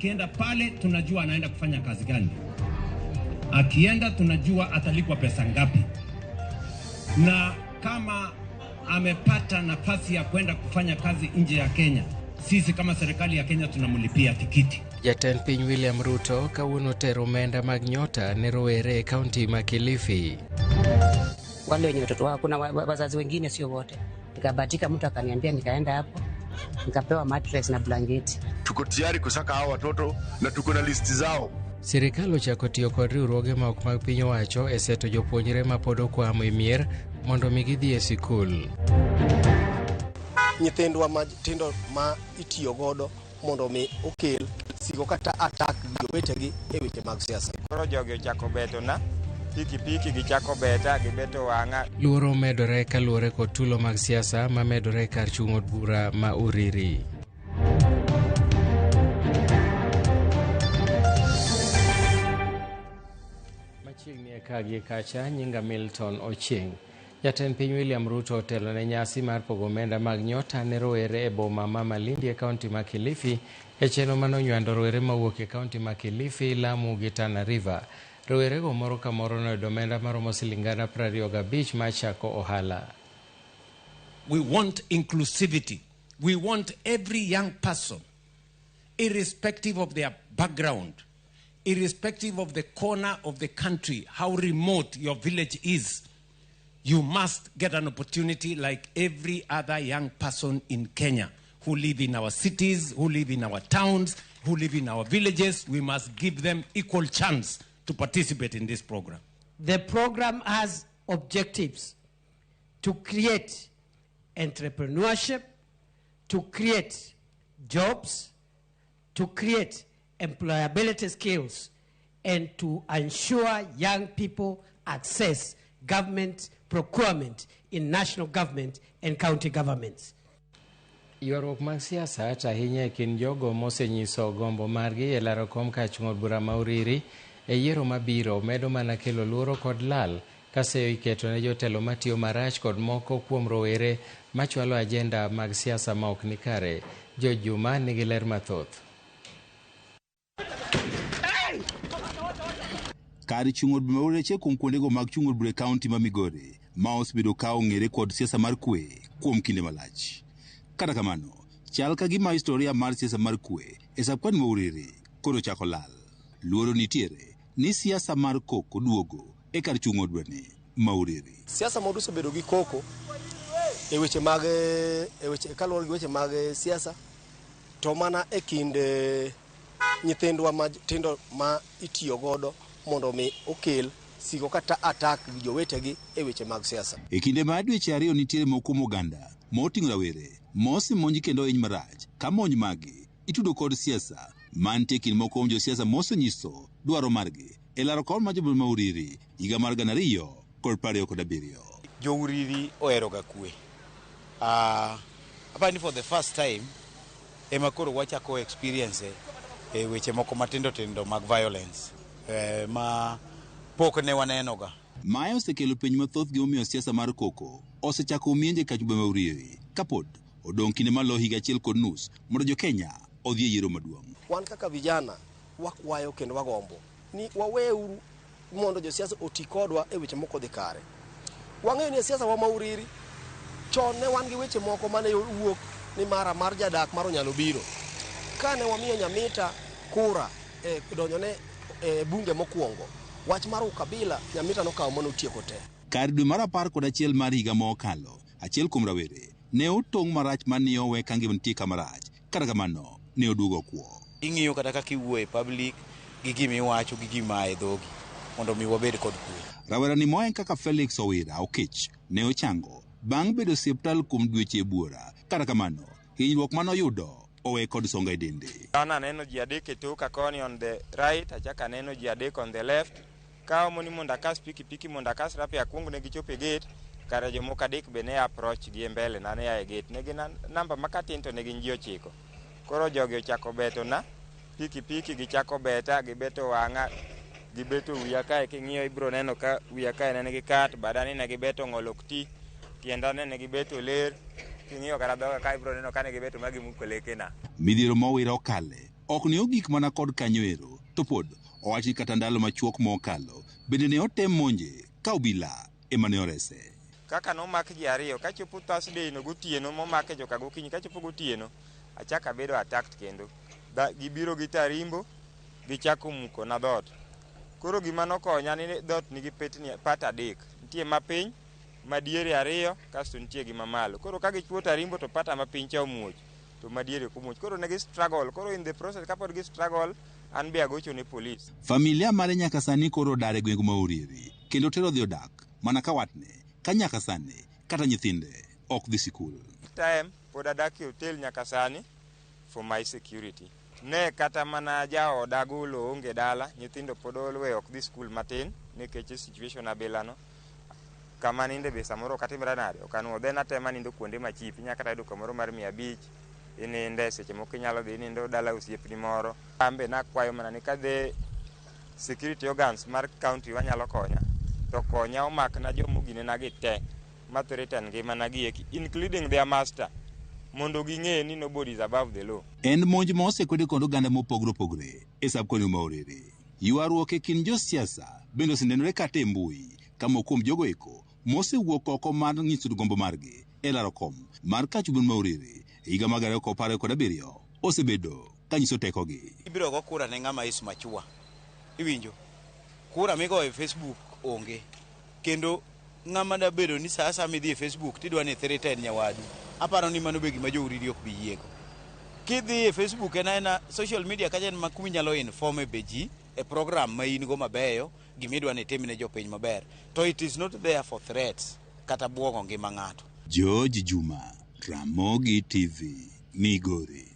Akienda pale tunajua anaenda kufanya kazi gani. Akienda tunajua atalipwa pesa ngapi. Na kama amepata nafasi ya kwenda kufanya kazi nje ya Kenya, sisi kama serikali ya Kenya tunamlipia tikiti. Jatend piny William Ruto kawuono otero omenda mag nyota ne rowere e kaunti ma Kilifi. Wale wenye watoto wao, kuna wazazi wengine, sio wote. Nikabahatika, mtu akaniambia, nikaenda hapo nikapewa mattress na blanketi. Tuko tayari kusaka hao watoto na tuko na listi zao. Sirikal ochako tiyo kod riwruoge ma ok mag piny owacho e seto jopuonjre ma pod okwamo e mier mondo mi gidhi e sikul. Nyithindwa matindo ma itiyo godo mondo mi okel sigo kata attack jowetegi e weche mag siasa. Koro jogi ochako beto na pikipiki, gichako beta, gibeto wang'a. Luoro medore kaluwore kod tulo mag siasa ma medore kar chung' od bura ma Uriri. Machiegni e ka gi kacha, nyinga Milton Ochieng. Jatend piny William Ruto otelo ne nyasi mar pogo omenda mag nyota ne rowere e boma ma Malindi e kaunti ma Kilifi e chenro mane onywando rowere mawuok e kaunti ma Kilifi, Lamu gi Tana River. Rowerego moro ka moro noyudo omenda maromo siling 25,000 mar chako ohala. We want inclusivity. We want every young person, irrespective of their background, irrespective of the corner of the country, how remote your village is, you must get an opportunity like every other young person in Kenya who live in our cities, who live in our towns, who live in our villages. We must give them equal chance to participate in this program. The program has objectives to create entrepreneurship, to create jobs, to create employability skills, and to ensure young people access government procurement in national government and county governments. Ywaruok mag siasa to ahinya e kind jogo mosenyiso gombo margi e laro kom kar chung' od bura ma Uriri e yiero mabiro medo mana kelo luoro kod lal ka seyo iketo ne jotelo matiyo marach kod moko kuom rowere machwalo ajenda mag siasa ma ok nikare. George Juma nigi ler mathoth. Kar chung' od bura ma Uriri achiel kuom kuondego mag chung' od bura e kaunti ma Migori ma osebedo ka ong'ere kod siasa mar kwe kuom kinde malach. Kata kamano, chal ka gima historia mar siasa mar kwe e sub-county ma Uriri koro chako lal. Luoro nitiere ni siasa mar koko duogo e kar chung' od burani ma Uriri. Siasa ma osebedo gi koko e weche mag e weche kaluwore gi weche mag siasa to mana e kind nyithindwa matindo ma itiyo godo mondo mi okel sigo kata attack jowetegi e weche mag siasa. E kinde mar dweche ariyo nitiere moko kuom oganda moting'o rawere mosemonj kendo ohiny marach ka monj magi itudo kod siasa mantie kind moko kuom josiasa mosenyiso dwaro margi e laro kom mar jobura ma Uriri higa mar 2027. Jo Uriri ohero ga kwe. Apani for the first time ema koro wachako experience e weche moko matindo tindo mag violence ma pok ne waneno ga. Mae osekelo penj mathoth gimomiyo siasa mar koko osechako mienje kach boma ma Uriri kapod odong' kinde malo higa 1.5 mondo jo Kenya odhi e yiero maduong'. Wan kaka vijana wakwayo kendo wagombo ni waweuru mondo josiasa oti kodwa e weche moko dhi kare. Wang'eyo ni e siasa wa ma Uriri chon ne wan gi weche moko mane wuok ni mara mar jadak mar onyalo biro. Kane wamiyo Nyamita kura e donjone e bunge mokwongo, wach mar ukabila Nyamita nokawo manotieko te. Kar dwe mar 11 mar higa ma okalo, achiel kuom rawere ne otong' marach ma ne owe ka ngima nitie kama rach. Kata kamano, ne oduogo kwo. Ing'iyo kata kaka iwuoyo e public gi gima iwacho gi gima a e dhogi mondo mi wabed kod kwe. Rawera ni moen kaka Felix Owira Okech ne ochango bang' bedo osiptal kuom dweche buora. Kata kamano, hinyruok mane oyudo owe kod songa e dende. An aneno ji adek e toka koni on the right, achako aneno ji adek on the left. Kaomo ni mondo akas pikipiki mondo akas rapi akwong ne gichopo e gate, kare jomoko adek be ne approach gi e mbele na ne a e gate. Ne gin namba makatin to ne gin ji 9. Koro jogi ochako beto na pikipiki, gichako beta, gibeto wang'a, gibeto wiya kae. King'iyo ibiro neno ka wiya kae ne nigi cut, bada ni ne gibeto ng'ol ok ti, tienda ne gibeto ler. King'iyo kata dhoga ka ibiro neno ka ne gibeto ma gimuko lekena. Midhiero ma Owira okale Ok ne ogik mana kod kanyo ero, to pod owach ni kata ndalo machuok mokalo bende ne otem monje ka obila ema ne orese. Kaka nomak ji ariyo, kachopo Thursday no gotieno momake joka gokinyi, kachopo gotieno achako abedo attacked kendo. Gibiro gi tarimbo, gichako muko na dhoot. Koro gima nokonya ni dhoot nigi petni pat adek. Nitie mapiny, madiere ariyo, kasto nitie gi mamalo. Koro ka gichuo tarimbo to pata mapiny cha omuoch, to madiere ok omuoch. Koro ne gi struggle. Koro in the process kapod gi struggle, an be agocho ne police. Familia mare nyaka sani koro odar e gweng' ma Uriri kendo tero dhi odak mana ka watne ka nyaka sani kata nyithinde ok dhi sikul. Time pod adak e hotel nyaka sani for my security. Ne kata mana jaoda golo onge dala, nyithindo pod olwe ok dhi skul matin nikech situation abila no. Kama ninde be samoro ok atimra nade, ok anwo. Then atema nindo kuonde ma cheap, inya kata yudo kamoro mar 500 ininde, seche moko inyalo dhi inindo dala osiepni moro. An be nakwayo mana ni kadhi security organs mar county wanyalo konya, to konya omakna jomoginena gi te ma threaten ngimana gi eki, including their master, mondo ging'e ni nobody is above the law. En monj ma osekwedi kod oganda mopogore opogore e sub-county ma Uriri. Ywaruok e kind josiasa bende osenenore kata e mbui, ka moko kuom jogo eko mosewuok oko mar nyiso gombo margi e laro kom mar kach ubun ma Uriri e higa mar 2027 osebedo kanyiso tekogi. Ibiro go kura ne ng'ama is machua. Iwinjo? Kura migoyo e Facebook onge. Kendo ng'ama dabedo ni sa asaya midhi e Facebook tidwa ni threaten nyawadu. Aparo ni mano be gima jo Uriri ok bi yiego. Kidhi e Facebook en aena social media kacha en ma kuma inyalo inform e be ji e program ma in go mabeyo, gimidwa ni itim ne jopiny maber. To it is not there for threats kata buogo ngima ng'ato. George Juma, Ramogi TV, Migori.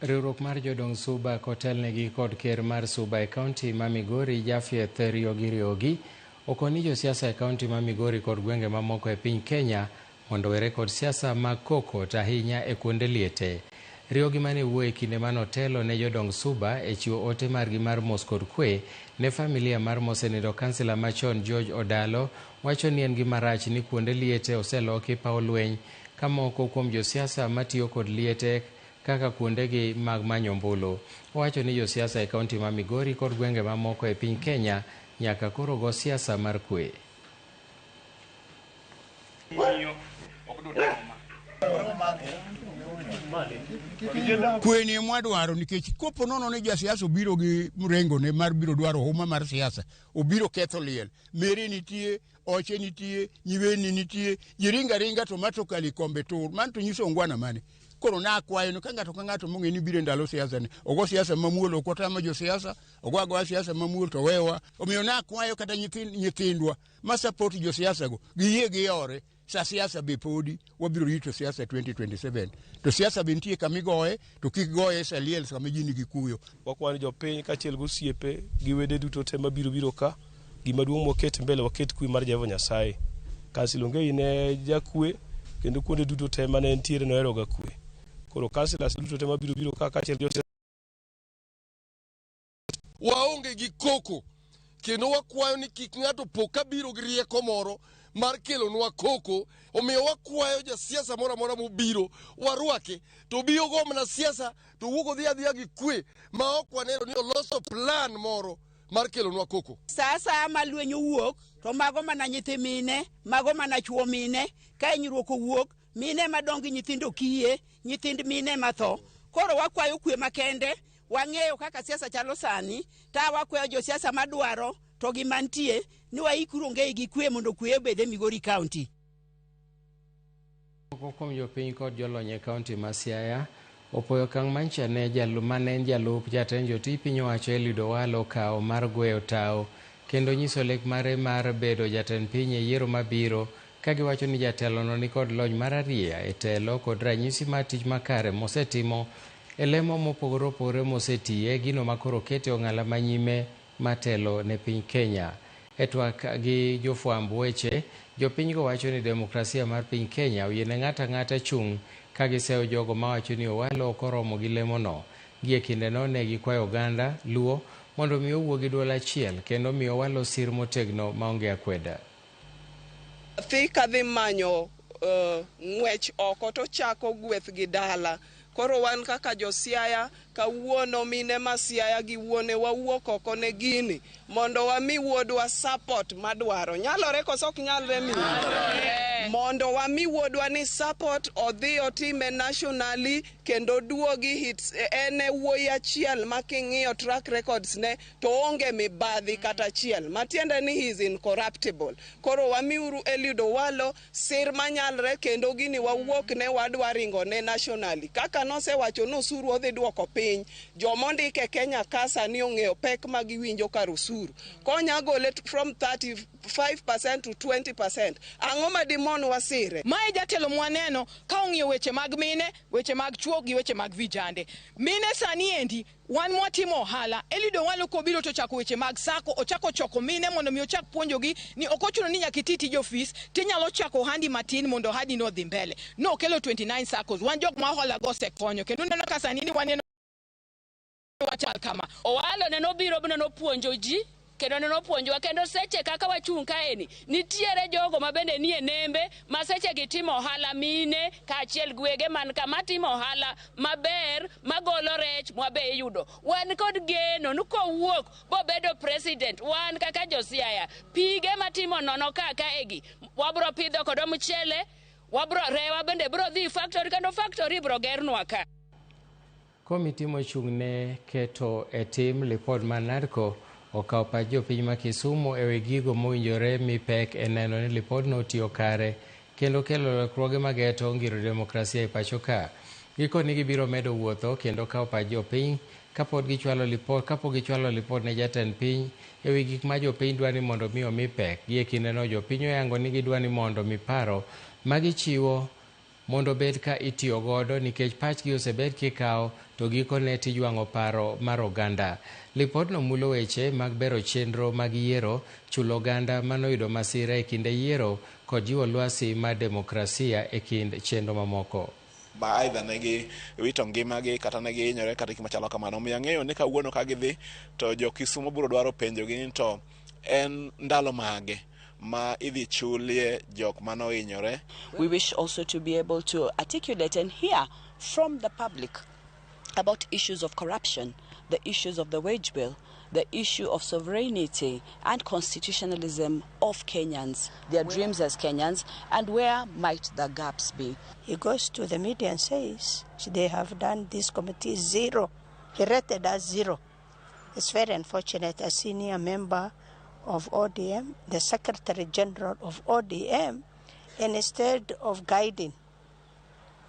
Riwruok mar jodong Suba kotelnegi kod ker mar Suba e kaunti ma Migori Japheth Riogi Riogi okoni josiasa e kaunti ma Migori kod gwenge mamoko e piny Kenya mondo owere kod siasa mag koko to ahinya e kuonde liete. Riogi mane wuoyo e kinde mane otelo ne jodong Suba e chiwo ote margi mar mos kod kwe ne familia mar mosenindo kansila machon George Odalo wacho ni en gima rach ni kuonde liete oseloki paw lweny ka moko kuom josiasa matiyo kod liete kaka kuondegi mag manyo ombulu. Owacho ni josiasa e kaunti ma Migori kod gwenge mamoko e piny Kenya nyaka koro go siasa mar kwe. Kwe ni mwadwaro nikech kopo nono ni jasiasa obiro gi mrengo ne mar biro dwaro huma mar siasa, obiro ketho liel. Mere nitie, oche nitie, nyiweni nitie, ji ringa ringa to mato kali kombe tur. Man to nyiso ongwana mane. Koro nakwayo ni ka ng'ato ka ng'ato mong'e ni biro e ndalo siasa ni, ogo siasa mamuol, ok watamo josiasa, ogo agoya siasa mamuol to wewa. Omiyo nakwayo kata nyithindwa ma support josiasa go, giyie giyore. Sa siasa be podi, wabiro rito siasa 2027. To siasa be nitie kama igoye, to kik goye sa liel sama ji nigi kuyo. Wakwayo ni jopiny kaachiel gi osiepe gi wede duto te mabiro biro ka, gima duong' mwaket mbele waket kwe mar Jehova Nyasaye. Kansila Ongei ne jakwe kendo kuonde duto te mane entiere noheroga kwe. Koro kansilas duto te mabiro biro ka kaachiel gi josiasa waonge gi koko kendo wakwayo ni kik ng'ato po kabiro gi rieko moro mar kelonwa koko. Omiyo wakwayo jasiasa moro amora mobiro warwake, to obi ogo mana siasa to owuok odhi adhiya gi kwe ma ok waneno ni oloso plan moro mar kelonwa koko. Sa asaya ma lweny owuok to mago mana nyithi mine, mago mana chuo mine. Ka hinyruok owuok, mine madong' gi nyithindo kiye, nyithind mine matho. Koro wakwayo kwe makende. Wang'eyo kaka siasa chalo sani, ta wakwayo josiasa madwaro to gi mantie ni waikuru Ongei gi kwe mondo kwe obed e Migori County. Moko kuom jopiny kod jolony e kaunti ma Siaya opoyo okang' mancha ne mane en jalup jatend jotij piny owacho Eliud Owalo okawo mar gweyo tao kendo nyiso lek mare mar bedo jatend piny e yiero mabiro, ka giwacho ni jatelono nikod lony mar arieya e telo kod ranyisi mar tich makare mosetimo e lemo mopogore opogore mosetiye, gino makoro kete ong'ala manyime matelo ne piny Kenya. E twak gi jofwamb weche, jopinygo wacho ni demokrasia mar piny Kenya oyiene ng'ato ang'ata chung' ka giseyo jogo mawacho ni Owalo ok oromo gi lemono. Gie kindeno ne gikwayo oganda Luo mondo mi owuo gi duol achiel kendo miyo Owalo sir motegno maonge akweda. Nyathi kadhi manyo ng'wech oko to chako gweth gi dala. Koro wan kaka josiaya Kawuono mine ma Siaya gi wuone wawuok oko ne gini mondo wami wuodwa support madwaro. Nyalore koso ok nyalre mine? Mondo wami wuodwa ni support odhi otime nationally kendo duogi hits en e wuoyi achiel ma king'iyo track records ne to onge mibadhi kata achiel matiende ni he is incorruptible. Koro wamiuru Eliud Owalo sir manyalre kendo gini wawuok ne wadwa ringo ne nationally. Kaka nosewacho ni osuru odhi duoko piny, joma ondik e Kenya ka sani ong'eyo pek ma giwinjo kar osuru. Konya gole from 35% to 20%, ang'o ma dimonwa sire? Mae jatelo mwaneno ka ong'iyo weche mag mine, weche mag chuo gi weche mag vijande. Mine sani endi wan mwatimo ohala, Eliud Owalo kobiro to ochako weche mag sako, ochako choko mine mondo mi ochak puonjogi ni ok ochuno ni nyaka iti tij ofis, tinyalo chako ohandi matin mondo ohandi no odhi mbele. Nokelo 29 saccos, wan jok ma hola go osekonyo kendo uneno ka sani ni waneno wachal kama. Owalo ne nobiro ne nopuonjo ji kendo ne nopuonjowa kendo seche kaka wachung' kaeni nitiere jogo ma bende nie nembe ma seche gi timo ohala mine kaachiel gi wege man ka matimo ohala maber magolo rech mwabe iyudo. Wan kod geno ni kowuok bobedo president wan kaka jo Siaya pige matimo nono ka kaegi wabro pidho kod mchele wabro rewa bende bro dhi factory kendo factory bro gernwa ka. Komiti mochung' ne keto e tim lipot mar NADCO okawo pach jopiny ma Kisumu e wi gigo mowinjore mi pek e neno ni lipodno otiyo kare kendo kelo lokruoge mageto ngiro demokrasia e pacho ka. Gikoni gibiro medo wuotho kendo kawo pach jopiny kapod gichwalo lipot kapok gichwalo lipot ne jatend piny e wi gik ma jopiny dwa ni mondo mi omi pek. Gie kindeno jopiny oyango ni gidwa ni mondo mi paro ma gichiwo mondo obed ka itiyo godo nikech pachgi osebed kikawo to gikone tijwang'o paro mar oganda. Lipodno mulo weche mag bero chenro mag yiero, chulo oganda manoyudo masira e kinde yiero kod jiwo lwasi mar demokrasia e kind chenro mamoko. Ma either ne giwito ngimagi kata ne gihinyore kata gik machalo kamano. Omiyo ang'eyo ni kawuono ka gidhi to jo Kisumu biro dwaro penjogi ni to en ndalo mage ma idhi chulie jok manohinyore. We wish also to be able to articulate and hear from the public about issues of corruption, the issues of the wage bill, the issue of sovereignty and constitutionalism of Kenyans, their dreams as Kenyans, and where might the gaps be. He goes to the media and says they have done this committee zero. He rated us zero. It's very unfortunate. A senior member of ODM, the Secretary General of ODM, and instead of guiding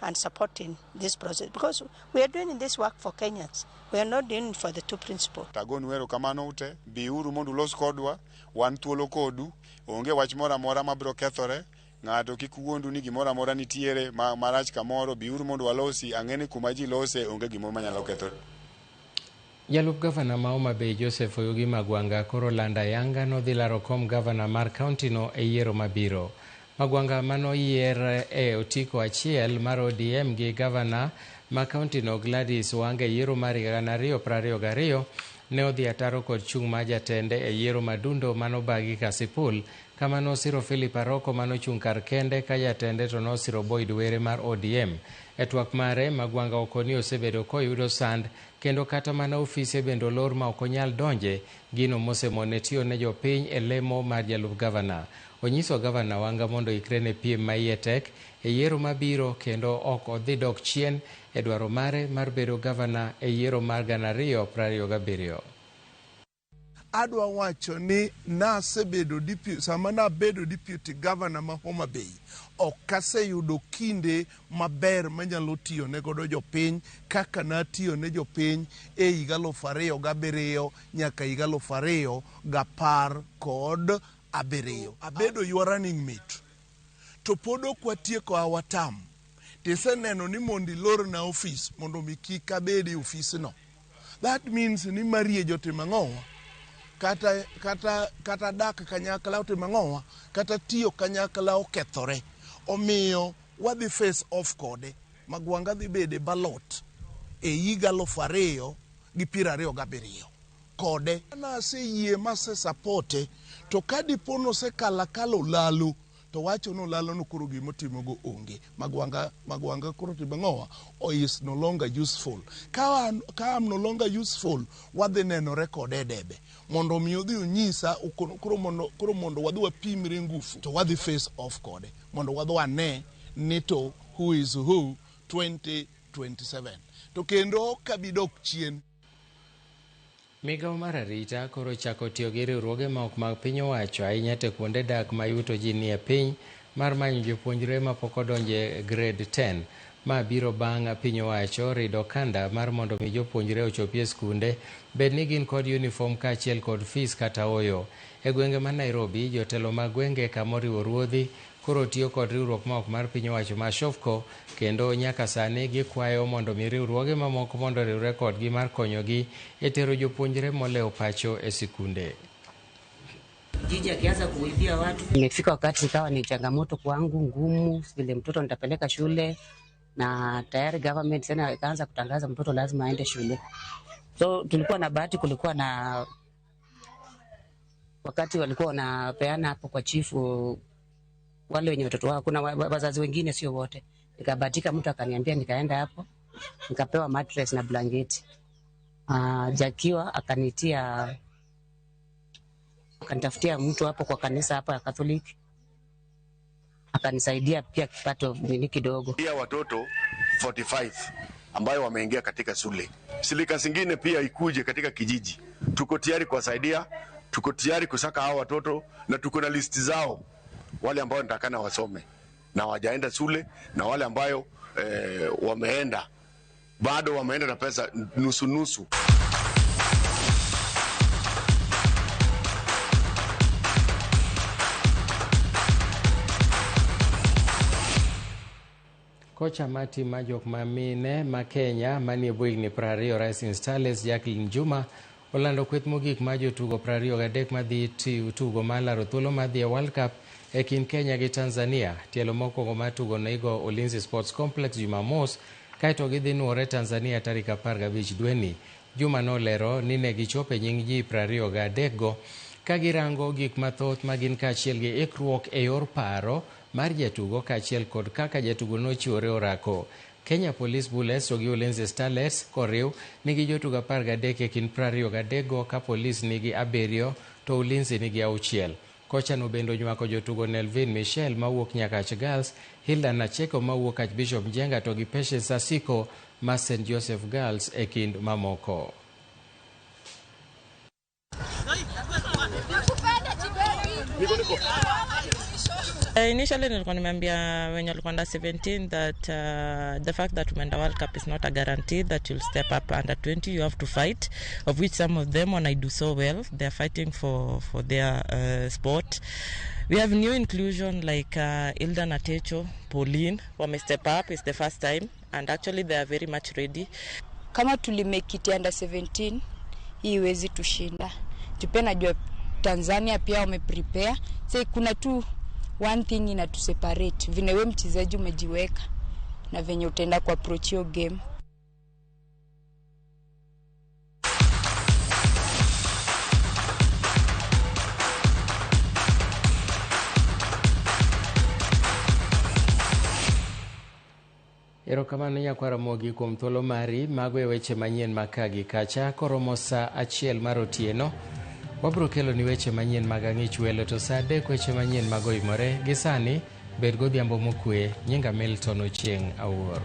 and supporting this process, because we are doing this work for Kenyans, we are not doing it for the two principals. Tagonu erokamano ute, biuru mondo ulos kodwa, wan thuolo kodu, onge wach moro amora mabiro kethore, ng'ato kik wuondu ni gimoro amora nitiere ma, marach kamoro, biuru mondo walosi, ang'e ni kuma ji lose onge gimoro manyalo kethore. Jalup gavana ma Homa Bay Joseph Oyugi Magwanga koro lando ayanga nodhi laro kom gavana mar kauntino e yiero mabiro. Magwanga manoyier e otiko achiel mar ODM gi gavana ma kauntino Gladys Wanga e yiero mar higa 2022 ne odhi ataro kod chung' mar jatende e yiero madundo manobagi Kasipul kama nosiro Philip Aroko manochung' kar kende ka jatende to nosiro Boyd Were mar ODM. E twak mare, Magwanga okoni osebedo koyudo sand kendo kata mana ofise bende olor ma ok onyal donje, gino mosemone tiyo ne jopiny e lemo mar jalup gavana. Onyiso gavana Wanga mondo oikre ne piem ma iye tek e yiero mabiro kendo ok odhi dok chien e dwaro mare mar bedo gavana e yiero mar 2027. Adwa wacho ni nasebedo deputy, sama nabedo deputy governor ma Homa Bay, ok aseyudo kinde maber manyalo tiyo ne godo jopiny kaka natiyo ne jopiny e higa 2007 nyaka higa 2017. Abedo your running mate to pod ok watieko our term. Tiseneno ni mondo ilorna ofis mondo mi kik abed e ofisno. That means ni mariejo otimo ang'owa? Kata, kata, kata dak kanyakla otimo ang'owa? Kata tiyo kanyakla okethore. Omiyo wadhi face off kode. Magwanga dhi bedo e ballot e higa 2027 kode. Naseyie mase supporte to ka dipo nosekalo akala olalo To wacho ni Olalo no koro gimotimogo onge. Magwanga, Magwanga koro timo ang'owa? O is no longer useful. Ka an, ka am no longer useful, wadhi nenore kode e debe. Mondo omi odhi onyisa, koro mondo, koro mondo wadhi wapimre ngufu, to wadhi face off kode. Mondo wadhi wane ni to who is who 2027. To kendo ok abi dok chien. Migawo mar arita koro chako tiyo gi riwruoge ma ok mag piny owacho ahinya te kuonde dak ma yuto ji nie piny mar manyo jopuonjre mapok odonjo e grade 10. Ma biro bang' piny owacho rido okanda mar mondo mi jopuonjre ochopi e skunde bed ni gin kod uniform kaachiel kod fees kata oyo. E gwenge ma Nairobi, jotelo mag gwenge kama oriwo ruodhi koro tiyo kod riwruok ma ok mar piny owacho ma Shofco kendo nyaka sani gikwayo mondo mi riwruoge mamoko mondo oriwre kodgi mar konyogi e tero jopuonjre molewo pacho e sikunde. Jiji akianza kuibia watu. Imefika wakati ikawa ni changamoto kwangu ngumu, vile mtoto nitapeleka shule na tayari government tena ikaanza kutangaza mtoto lazima aende shule. So tulikuwa na bahati, kulikuwa na wakati walikuwa wanapeana hapo kwa chifu wale wenye watoto wao, kuna wazazi wengine, sio wote. Nikabahatika mtu akaniambia, nikaenda hapo nikapewa mattress na blanketi. Jakiwa akanitia akanitafutia mtu hapo kwa kanisa hapa ya Catholic akanisaidia pia kipato nini kidogo. Pia watoto 45 ambayo wameingia katika shule. Shirika zingine pia ikuje katika kijiji. Tuko tayari kuwasaidia, tuko tayari kusaka hao watoto na tuko na listi zao, wale ambao wanatakana wasome na wajaenda shule na wale ambayo wameenda bado wameenda na pesa nusu nusu. Kocha mar tim mar jok ma mine ma Kenya manie bwo higni 20 Rising Starlets Jacqueline Juma olando kweth mogik mar jotugo 23 madhi tugo mar laro thuolo mar dhi e World Cup e kind Kenya gi Tanzania. Tielo mokwongo mar tugo no igo Ulinzi Sports Complex Jumamos kaeto gidhi nuore Tanzania tarik 15 dweni. Juma nolero ni ne gichopo e nying ji 23 go ka girango gik mathoth ma gin kaachiel gi ikruok e yor paro mar jatugo kaachiel kod kaka jatugo nochiwore orako. Kenya Police Bullets to gi Ulinzi Starlets koriw nigi jotugo 13 e kind 23 go ka Police nigi 7 to Ulinzi nigi 6. Kocha no bende onywako jotugo Nelvin Michel mawuok Nyakach Girls, Hilda Nacheko mawuok Archbishop Njenga to gi Patience Asiko ma St Joseph Girls e kind mamoko. Initially nilikuwa nimeambia wenye walikuwa under 17 that the fact that umeenda World Cup is not a guarantee that you'll step up under 20. You have to fight, of which some of them when I do so well, they're fighting for their sport. We have new inclusion like Hilda Natecho, Pauline, wame step up. It's the first time and actually they are very much ready. Kama tulimake it under 17, hii iwezi tushinda. Juu najua Tanzania pia wame prepare. Say kuna tu one thing ina separate vile wewe mchezaji umejiweka na venye utaenda ku approach your game. Erokamano nyakwara Ramogi kuom thuolo mari. Mago e weche manyien ma ka gi kacha. Koromo saa 1 mar otieno wabiro kelo ni weche manyien mag ang'ich welo, to saa 3 weche manyien mag oimore. Gi sani bed godhiambo mokwe. Nyinga Milton Ochieng' Awuor.